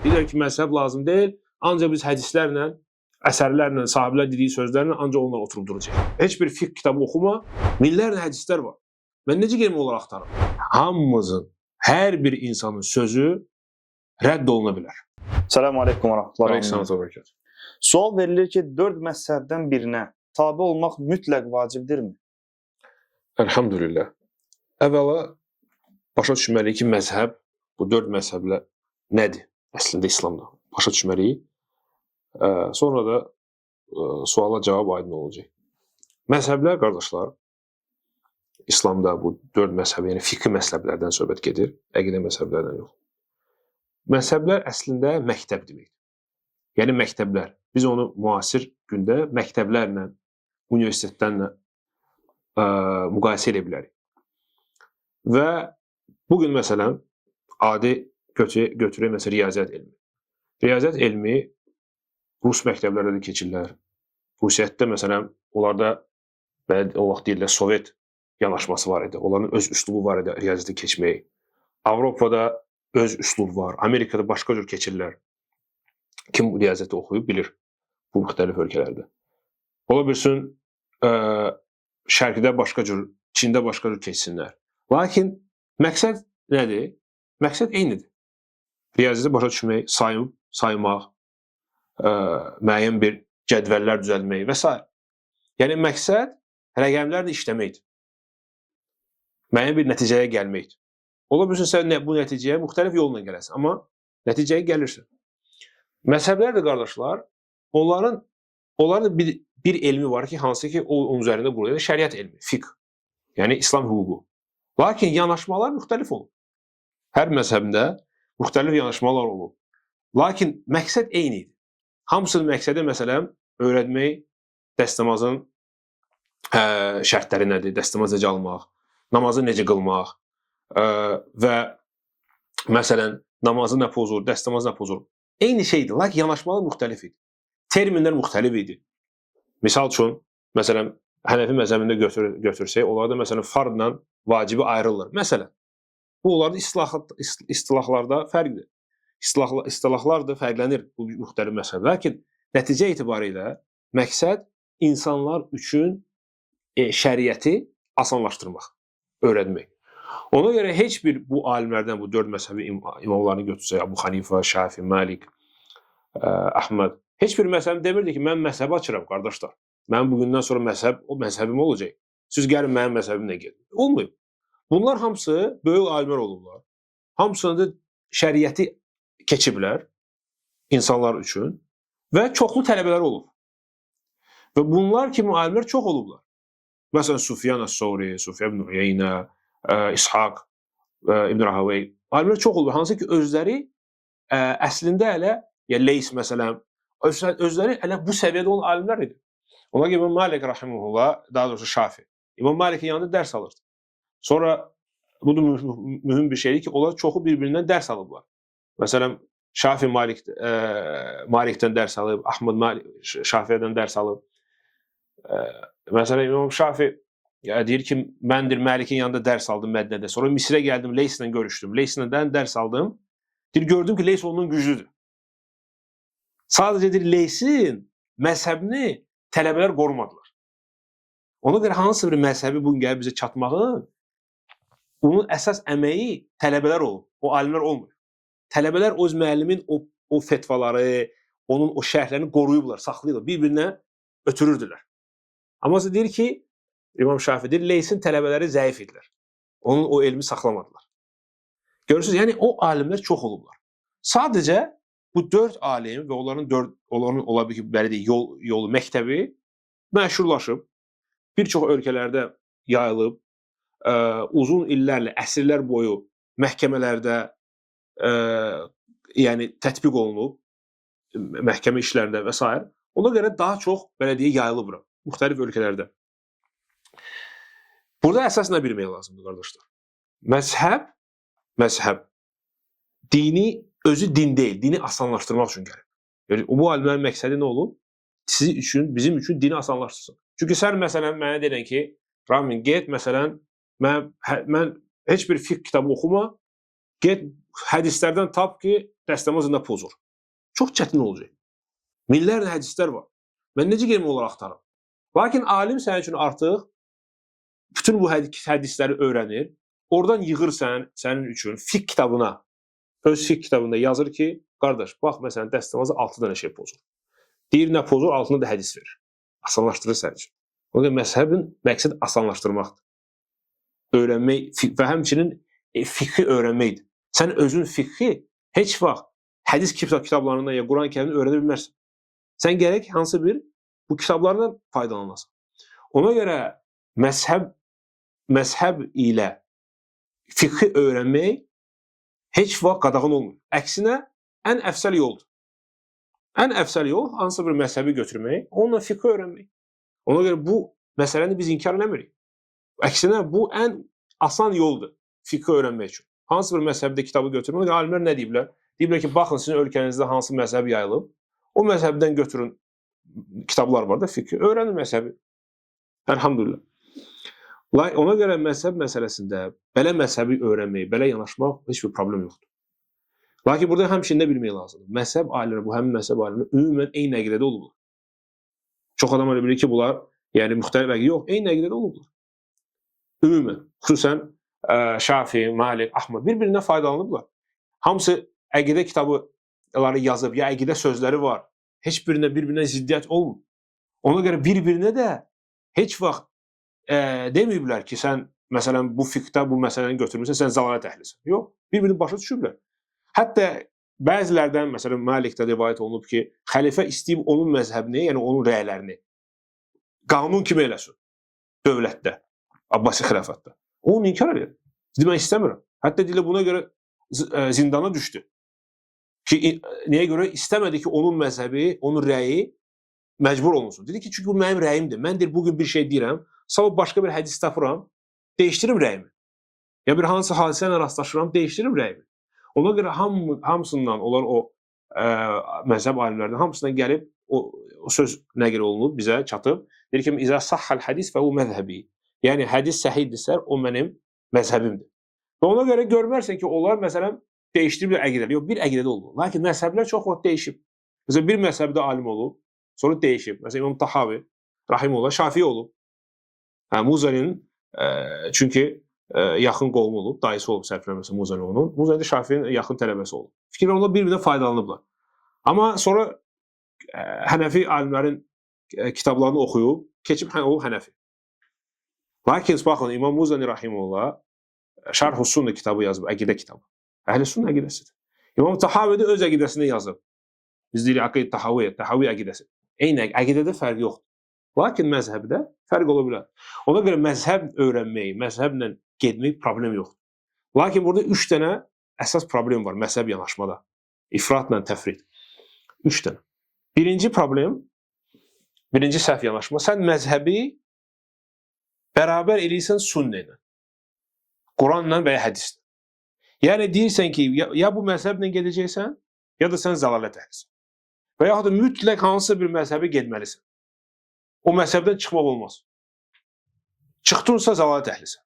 Deyirlər ki, məzhəb lazım deyil, ancaq biz hədislərlə, əsərlərlə, sahabələr dediyi sözlərlə ancaq onunla oturub duracaq. Heç bir fiqh kitabı oxuma, minlərlə hədislər var. Mən necə gedim onları axtarım? Hamımızın, hər bir insanın sözü rədd oluna bilər. Salam aleykum və rəhmətullah. Və bərəkət. Sual verilir ki, 4 məzhəbdən birinə tabe olmaq mütləq vacibdirmi? Elhamdülillah. Əvvəla başa düşməliyik ki, məzhəb, bu 4 məzhəblə nədir əslində İslamda? Başa düşməliyik. Sonra da suala cavab aydın olacaq. Məzhəblər, qardaşlar, İslamda bu 4 məzhəb, yəni fiqhi məzhəblərdən söhbət gedir, əqidə məzhəblərdən yox. Məzhəblər əslində məktəb deməkdir. Yəni məktəblər. Biz onu müasir gündə məktəblərlə, universitetlərlə müqayisə edə bilərik. Və bugün məsələn adi götürək məsələn riyaziyyat elmi. Riyaziyyat elmi rus məktəblərdə də keçirlər. Rusiyyətdə məsələn onlarda belə o vaxt deyirlər Sovet yanaşması var idi. Onların öz üslubu var idi riyaziyyatı keçməyi. Avropada öz üslubu var. Amerikada başqa cür keçirlər. Kim riyaziyyatı oxuyub bilir bu müxtəlif ölkələrdə. Ola bilsin Şərqdə başqa cür, Çində başqa cür keçsinlər. Lakin məqsəd nədir? Məqsəd eynidir. Riyaziyyatı başa düşmək, saymaq, müəyyən bir cədvəllər düzəltmək və s. Yəni məqsəd rəqəmlərlə işləməkdir. Müəyyən bir nəticəyə gəlməkdir. Ola bilsin sən bu nəticəyə müxtəlif yolla gələsən, amma nəticəyə gəlirsən. Məzhəblər də qardaşlar, onların da bir elmi var ki, hansı ki o onun üzərində qurulur. Yəni şəriət elmi, fiqh. Yəni İslam hüququ. Lakin yanaşmalar müxtəlif olub. Hər məzhəbdə müxtəlif yanaşmalar olub. Lakin məqsəd eyni idi. Hamısının məqsədi məsələn öyrənmək dəstəmazın şərtləri nədir, dəstəmaz necə almaq, namazı necə qılmaq və məsələn namazı nə pozur, dəstəmaz nə pozur. Eyni şeydir, lakin yanaşmalar müxtəlif idi. Terminlər müxtəlif idi. Misal üçün, məsələn, Hənəfi məzhəbində götürsək, onlarda məsələn fardla vacibi ayrılır. Məsələn, bu onlarda istilahlarda fərqdir. İstilahlar da fərqlənir bu müxtəlif məzhəb. Lakin nəticə etibarilə məqsəd insanlar üçün şəriəti asanlaşdırmaq, öyrətmək. Ona görə heç bir bu alimlərdən, bu 4 məzhəbi imamlarını götürsək, Əbu Hanifə, Şafi, Malik, Əhməd, heç bir məzhəb demirdi ki, mən məzhəbi açıram qardaşlar. Mənim bugündən sonra məzhəb, o məzhəbim olacaq. Siz gəlin mənim məzhəbimlə gedin. Olmayıb. Bunlar hamısı böyük alimlər olublar. Hamısını da şəriəti keçiblər insanlar üçün və çoxlu tələbələr olub. Və bunlar kimi alimlər çox olublar. Məsələn, Sufyan əs-Savri, Sufyan ibn Uyeynə, İshaq ibn Rahavey. Alimlər çox olublar. Hansı ki, özləri əslində elə, ya Leys məsələn, özləri elə bu səviyyədə olan alimlər idi. Ona görə İmam Malik rahimehullah, daha doğrusu Şafi, İmam Malikin yanında dərs alırdı. Sonra bu da mühüm bir şeydir ki, onlar çoxu bir-birindən dərs alıblar. Məsələn, Şafi Malikdən dərs alıb, Əhməd Malik Şafiədən dərs alıb. Məsələn, İmam Şafi deyir ki, məndir Malikin yanında dərs aldım Mədinədə. Sonra Misrə gəldim, Leyslə görüşdüm. Leyslə dərs aldım. Deyir, gördüm ki, Leys ondan güclüdür. Sadəcə deyir, Leysin məzhəbini tələbələr qorumadılar. Ona görə hansısa bir məzhəbi bugün gəlib bizə çatmağın, bunun əsas əməyi tələbələr olub, o alimlər olmur. Tələbələr öz müəllimin o fetvaları, onun o şərhlərini qoruyublar, saxlayırlar, bir-birinə ötürürdülər. Amma deyir ki, İmam Şafi deyir, Leysin tələbələri zəif idilər. Onun o elmi saxlamadılar. Görürsünüz, yəni o alimlər çox olublar. Sadəcə bu 4 alim və onların ola bilər ki, belə deyək, yolu, məktəbi məşhurlaşıb, bir çox ölkələrdə yayılıb, uzun illərlə, əsrlər boyu məhkəmələrdə yəni tətbiq olunub, məhkəmə işlərində və s. Ona görə daha çox belə deyək, yayılıb bura, müxtəlif ölkələrdə. Burada əsas nə bilmək lazımdır qardaşlar? Məzhəb dini özü din deyil, dini asanlaşdırmaq üçün gəlib. Yəni bu alimlərin məqsədi nə olub? Sizi üçün, bizim üçün dini asanlaşdırsın. Çünki sən məsələn mənə deyirən ki, Ramin get məsələn, mən heç bir fiqh kitabı oxuma, get hədislərdən tap ki, dəstəmaz nə pozur. Çox çətin olacaq. Minlərlə hədislər var. Mən necə gedim onları axtarım? Lakin alim sənin üçün artıq bütün bu hədisləri öyrənir. Oradan yığır sənin üçün fiqh kitabına, öz fiqh kitabında yazır ki, qardaş, bax məsələn dəstəmazı 6 dənə şey pozur. Deyir nə pozur, altında da hədis verir. Asanlaşdırır sənin üçün. Ona görə məzhəbin məqsəd asanlaşdırmaqdır. Öyrənmək və həmçinin fiqhi öyrənməkdir. Sən özün fiqhi heç vaxt hədis kitablarından ya Quran-ı Kərimdən öyrənə bilməzsən. Sən gərək hansı bir bu kitablardan faydalanasan. Ona görə məzhəb ilə fiqhi öyrənmək heç vaxt qadağan olmur. Əksinə ən əfsəl yoldur. Ən əfsəl yol hansısa bir məzhəbi götürmək, onunla fiqhi öyrənmək. Ona görə bu məsələni biz inkar eləmirik. Əksinə bu ən asan yoldur fiqhi öyrənmək üçün. Hansı bir məzhəbdə kitabı götürmək, alimlər nə deyiblər? Deyiblər ki, baxın sizin ölkənizdə hansı məzhəb yayılıb, o məzhəbdən götürün, kitablar var da fiqhi, öyrənin məzhəbi. Elhamdülillah. Ona görə məzhəb məsələsində belə məzhəbi öyrənmək, belə yanaşmaq heç bir problem yoxdur. Lakin burada həmçinin nə bilmək lazımdır? Məzhəb alimləri, bu həmin məzhəb alimləri ümumən eyni əqidədə olublar. Çox adam elə bilir ki, bunlar yəni müxtəlif əqidə yox, eyni əqidədə olublar. Ümumən, xüsusən Şafii, Malik, Ahmad bir-birindən faydalanıblar. Hamısı əqidə kitabları yazıb, ya əqidə sözləri var. Heç birinə bir-birinə ziddiyyət olmur. Ona görə bir-birinə də heç vaxt deməyiblər ki, sən məsələn bu fiqhdə bu məsələni götürmüsən, sən zəlalət əhlisən. Yox, bir-birini başa düşüblər. Hətta bəzilərdən, məsələn Malikdə rivayət olunub ki, xəlifə istəyib onun məzhəbini, yəni onun rəylərini qanun kimi eləsin dövlətdə, Abbasi xilafətdə. Onu inkar edir. Dedi, mən istəmirəm. Hətta deyirlər buna görə zindana düşdü. Ki, niyə görə istəmədi ki, onun məzhəbi, onun rəyi məcbur olunsun. Dedi ki, çünki bu mənim rəyimdir. Mən deyir, bugün bir şey deyirəm, sabah başqa bir hədis tapıram, dəyişdirim rəyimi. Ya bir hansı hadisə ilə rastlaşıram, dəyişdirim rəyimi. Ona görə hamısından, onlar o məzhəb alimlərindən hamısından gəlib o söz nəql olunub, bizə çatıb. Deyir ki, İzə sahhal hədis və o məzhəbi. Yəni, hədis səhiddirsə, o mənim məzhəbimdir. Və ona görə görmərsən ki, onlar məsələn dəyişdiriblər əqidələr. Yox, bir əqidədə olub. Lakin məzhəblər çox vaxt dəyişib. Məsələn, bir məzhəbdə alim olub, sonra dəyişib. Məsələn, İmam Tahavi, rahimullah, Şafii olub. Hə, Muzaninin, çünki yaxın qohumu olub, dayısı olub səhv eləmirəmsə Muzani onun. Muzani də Şafinin yaxın tələbəsi olub. Fikirlər onlar bir-birinə faydalanıblar. Amma sonra Hənəfi alimlərin kitablarını oxuyub, keçib olub Hənəfi. Lakin baxın, İmam Muzani rahimullah Şərh-ü Sünnə kitabı yazıb, əqidə kitabı. Əhl-i Sünnə əqidəsidir. İmam Tahavi də öz əqidəsini yazıb. Biz deyirik əqidə Tahavi, Tahavi əqidəsi. Eyni əqidədə fərq yoxdur. Lakin məzhəbdə fərq ola bilər. Ona görə məzhəb öyrənmək, məzhəblə getmək problem yoxdur. Lakin burada 3 dənə əsas problem var məzhəb yanaşmada. İfratla təfrid. 3 dənə. Birinci problem, birinci səhv yanaşma, sən məzhəbi bərabər eləyirsən sünnə ilə. Quranla və ya hədislə. Yəni deyirsən ki, ya bu məzhəblə gedəcəksən, ya da sən zəlalət əhlisən. Və yaxud da mütləq hansısa bir məzhəbə getməlisən. O məzhəbdən çıxmaq olmaz. Çıxdınsa zəlalət əhlisən.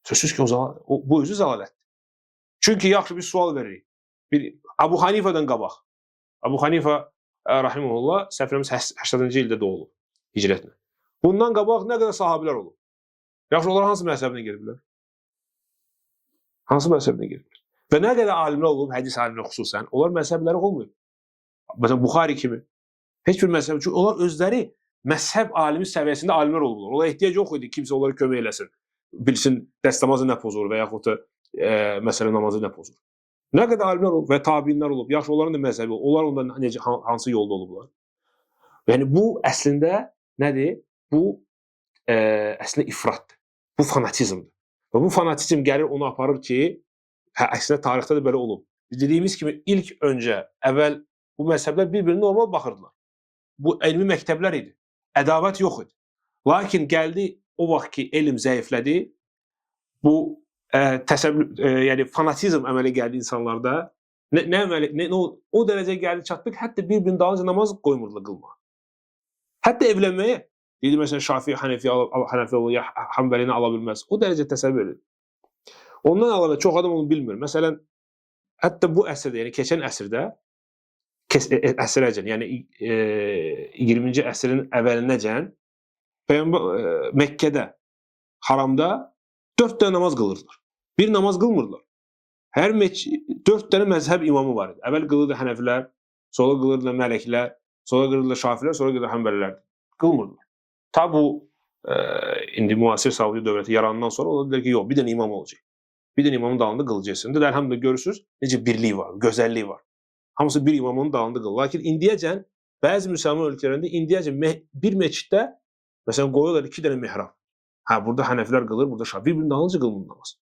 Sözsüz ki, bu özü zəlalətdir. Çünki yaxşı bir sual veririk. Bir Abu Hanifədən qabaq. Abu Hanifə rahimehullah səhv eləmirəmsə 80-ci ildə doğulub hicrətlə. Bundan qabaq nə qədər sahabilər olub? Yaxşı, onlar hansı məzhəblə gediblər? Hansı məzhəblə gediblər? Və nə qədər alimlər olub, hədis alimləri xüsusən, onlar məzhəbləri olmayıb. Məsələn, Buxari kimi. Heç bir məzhəb, çünki onlar özləri məzhəb alimi səviyyəsində alimlər olublar. Onlara ehtiyac yox idi, kimsə onlara kömək eləsin. Bilsin, dəstəmazı nə pozur və yaxud da məsələn, namazı nə pozur. Nə qədər alimlər olub və tabiinlər olub. Yaxşı, onların da məzhəbi olub. Onlar onda necə, hansı yolda olublar? Yəni, bu əslində nədir? Bu əslində ifratdır. Bu fanatizmdir. Və bu fanatizm gəlir onu aparır ki, əslində tarixdə də belə olub. Dediyimiz kimi ilk öncə, əvvəl bu məzhəblər bir-birinə normal baxırdılar. Bu elmi məktəblər idi. Ədavət yox idi. Lakin gəldi o vaxt ki, elm zəiflədi, bu yəni fanatizm əmələ gəldi insanlarda. O dərəcəyə gəldi, çatdıq, hətta bir-birinin dalınca namaz qoymurdular qılmağa. Hətta evlənməyə. Deyirdi, məsələn, Şafii, Hənəfi, Hənəfi olur, ya Hanbəlini ala bilməz. O dərəcə təsəvvür edir. Ondan əlavə çox adam onu bilmir. Məsələn, hətta bu əsrdə, yəni keçən əsrdə, əsrəcən, yəni 20-ci əsrin əvvəlinəcən Peyğəmbər Məkkədə, haramda 4 dənə namaz qılırdılar. Bir namaz qılmırdılar. Hər 4 dənə məzhəb imamı var idi. Əvvəl qılırdı Hənəfilər, sonra qılırdılar Mələklər, sonra qılırdılar Şafilər, sonra qılırdılar Həmbəlilər. Qılmırdılar. Ta bu indi müasir Saudi dövləti yarandan sonra onlar dedilər ki, yox, bir dənə imam olacaq. Bir dənə imamın dalında qılacaqsın. İndi də əlhamdülillah görürsünüz, necə birlik var, gözəllik var. Hamısı bir imamın dalında qılır. Lakin indiyəcən bəzi müsəlman ölkələrində indiyəcən bir məsciddə məsələn qoyurlar 2 dənə mihrab. Hə, burada Hənəfilər qılır, burada Şafi. Bir-birinin dalınca qılmır namaz.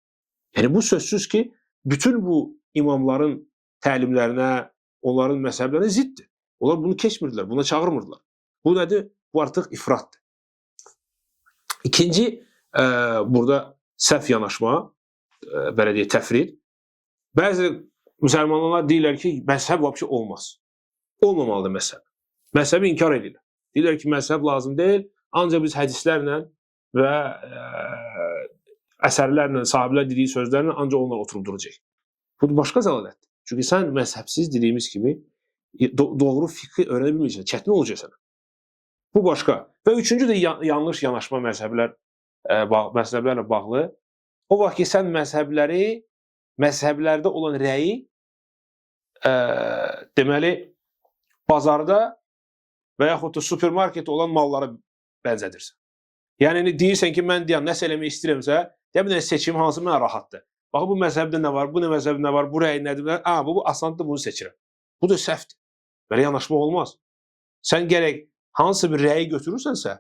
Yəni bu sözsüz ki, bütün bu imamların təlimlərinə, onların məzhəblərinə ziddir. Onlar bunu keçmirdilər, buna çağırmırdılar. Bu nədir? Bu artıq ifratdır. İkinci, burada səhv yanaşma, belə deyək, təfrid. Bəzi müsəlmanlar deyirlər ki, məzhəb vəbşi olmaz. Olmamalıdır məzhəb. Məzhəbi inkar edirlər. Deyirlər ki, məzhəb lazım deyil, ancaq biz hədislərlə və əsərlərlə, sahabələr dediyi sözlərlə ancaq onlar oturub duracaq. Bu başqa zəlalətdir. Çünki sən məzhəbsiz dediyimiz kimi doğru fiqhi öyrənə bilməyəcəksən, çətin olacaq sənə. Bu başqa. Və üçüncü də yanlış yanaşma məzhəblərlə bağlı. O vaxt ki, sən məzhəblərdə olan rəyi deməli, bazarda və yaxud da supermarketdə olan mallara bənzədirsən. Yəni, deyirsən ki, mən deyəm, nəsə eləmək istəyirəmsə, deyəm, bir dənə seçim hansı mənə rahatdır. Bax, bu məzhəbdə nə var, bu nə məzhəbdə nə var, bu rəy nədir, bu asandır, bunu seçirəm. Bu da səhvdir. Belə yanaşma olmaz. Sən gərək hansı bir rəyi götürürsənsə,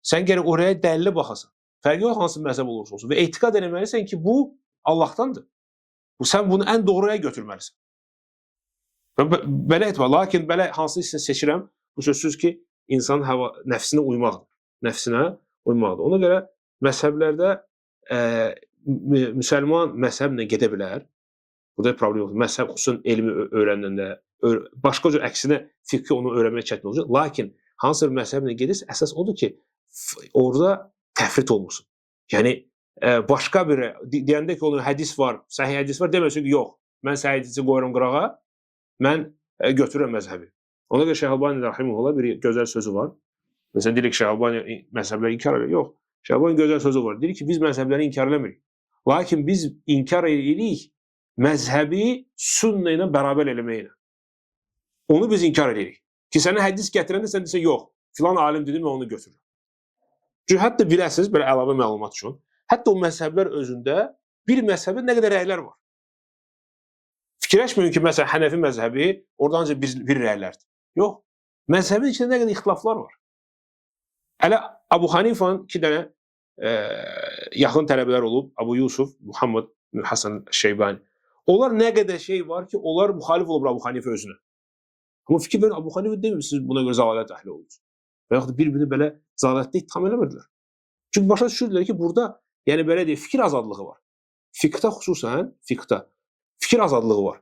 sən gərək o rəyə dəlili baxasan. Fərqi yox, hansı məzhəb olursa olsun. Və etiqad eləməlisən ki, bu Allahdandır. Sən bunu ən doğru rəyə götürməlisən. Belə etmə. Lakin belə hansı hissə seçirəm, bu sözsüz ki, insanın nəfsinə uymaqdır. Nəfsinə uymaqdır. Ona görə məzhəblərdə müsəlman məzhəblə gedə bilər. Burada problem yoxdur. Məzhəb xüsusən elmi öyrənəndə, başqa cür əksinə fiqhi onu öyrənmək çətin olacaq. Lakin hansı bir məzhəblə gedirsə, əsas odur ki, orada təfrit olmasın. Yəni, başqa bir, deyəndə ki, onun hədis var, səhih hədis var, deməsin ki, yox, mən səhih hədisi qoyuram qırağa, mən götürürəm məzhəbi. Ona görə Şeyx Albani rahimehullah bir gözəl sözü var. Məsələn, deyirik Şeyx Albani məzhəbləri inkar edir. Yox, Şeyx Albani gözəl sözü var. Deyir ki, biz məzhəbləri inkar eləmirik. Lakin biz inkar edirik məzhəbi sünnə ilə bərabər eləməklə. Onu biz inkar edirik. Ki, sənə hədis gətirəndə sən desən, yox, filan alim dedi, mən onu götürürəm. Çünki hətta biləsiniz, belə əlavə məlumat üçün, hətta o məzhəblər özündə bir məzhəbdə nə qədər rəylər var. Fikirləşməyin ki, məsələn, Hənəfi məzhəbi orada ancaq bir rəylərdir. Yox, məzhəbin içində nə qədər ixtilaflar var. Hələ Abu Hanifanın 2 dənə yaxın tələbələr olub, Abu Yusuf, Muhammed Hasan Şeybani. Onlar nə qədər şey var ki, onlar müxalif olub Abu Hanifə özünə. Amma fikir verin, Abu Hanifə demir, siz buna görə zəlalət əhli oldunuz. Və yaxud da bir-birini belə zəlalətdə ittiham eləmirdilər. Çünki başa düşürdülər ki, burada, yəni belə deyək, fikir azadlığı var. Fiqhdə xüsusən, fiqhdə fikir azadlığı var.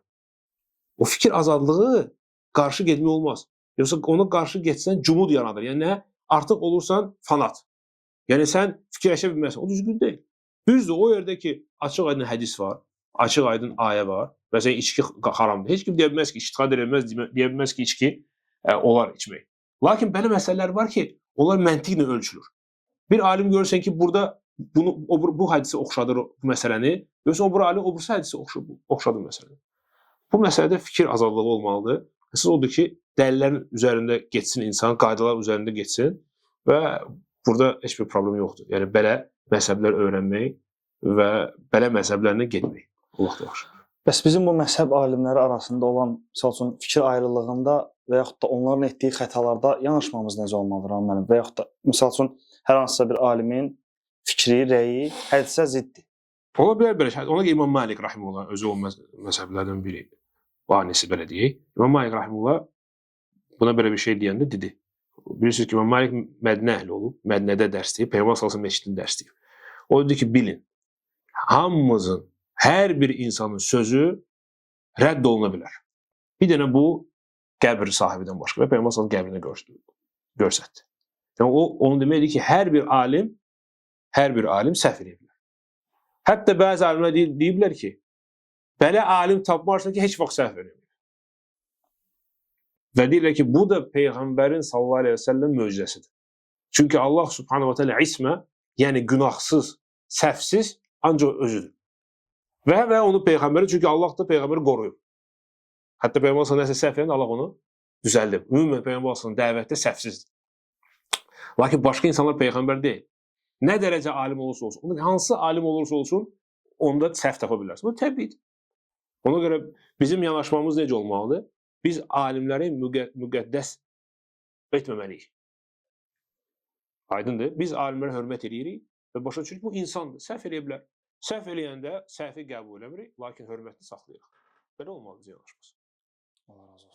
O fikir azadlığı qarşı getmək olmaz. Yoxsa ona qarşı getsən cumud yaradır. Yəni nə? Artıq olursan fanat. Yəni sən fikirləşə bilməzsən. O düzgün deyil. Düzdür, o yerdə ki, açıq aydın hədis var, açıq aydın ayə var. Məsələn, içki haramdır. Heç kim deyə bilməz ki, içtihad edə bilməz, deyə bilməz ki, içki olar içmək. Lakin belə məsələlər var ki, onlar məntiqlə ölçülür. Bir alim görürsən ki, burada bunu, bu hədisə oxşadır bu məsələni, görürsən, o bir alim o birisi hədisə oxşadır məsələni. Bu məsələdə fikir azadlığı olmalıdır. Əsas odur ki, dəlillərin üzərində getsin insan, qaydalar üzərində getsin və burada heç bir problem yoxdur. Yəni, belə məzhəblər öyrənmək və belə məzhəblərlə getmək. Allah da yaxşı. Bəs bizim bu məzhəb alimləri arasında olan, misal üçün, fikir ayrılığında və yaxud da onların etdiyi xətalarda yanaşmamız necə olmalıdır, Ramin müəllim? Və yaxud da, misal üçün, hər hansısa bir alimin fikri, rəyi hədisə ziddir. Ola bilər belə şey. Ona görə İmam Malik rahimehullah özü o məzhəblərdən biri. Banisi belə deyək. İmam Malik rahimehullah buna belə bir şey deyəndə dedi. Bilirsiniz ki, İmam Malik Mədinə əhli olub, Mədinədə dərs deyib, Peyğəmbər sallallahu əleyhi və səlləm məscidində dərs deyib. O dedi ki, bilin, hamımızın, hər bir insanın sözü rədd oluna bilər. Bir dənə bu qəbir sahibidən başqa və Peyğəmbər sallallahu əleyhi və səlləm qəbrini göstərdi. Yəni o, onun deməkdir ki, hər bir alim səhv edə bilər. Hətta bəzi alimlər deyiblər ki, belə alim tapmarsan ki, heç vaxt səhv eləmir. Və deyirlər ki, bu da Peyğəmbərin sallallahu əleyhi və səlləm möcüzəsidir. Çünki Allah subhanahu və təala ismə, yəni günahsız, səhvsiz ancaq özüdür. Və onu Peyğəmbəri, çünki Allah da Peyğəmbəri qoruyub. Hətta Peyğəmbər sallallahu əleyhi və səlləm nəsə səhv eləyəndə Allah onu düzəldib. Ümumən Peyğəmbər sallallahu dəvətdə səhvsizdir. Lakin başqa insanlar Peyğəmbər deyil. Nə dərəcə alim olursa olsun, hansı alim olursa olsun, onda səhv tapa bilərsən. Bu təbiidir. Ona görə bizim yanaşmamız necə olmalıdır? Biz alimləri müqəddəs etməməliyik. Aydındır? Biz alimlərə hörmət edirik və başa düşürük ki, bu insandır, səhv eləyə bilər. Səhv eləyəndə səhvi qəbul eləmirik, lakin hörmətini saxlayırıq. Belə olmalıdır yanaşmamız. Allah razı olsun.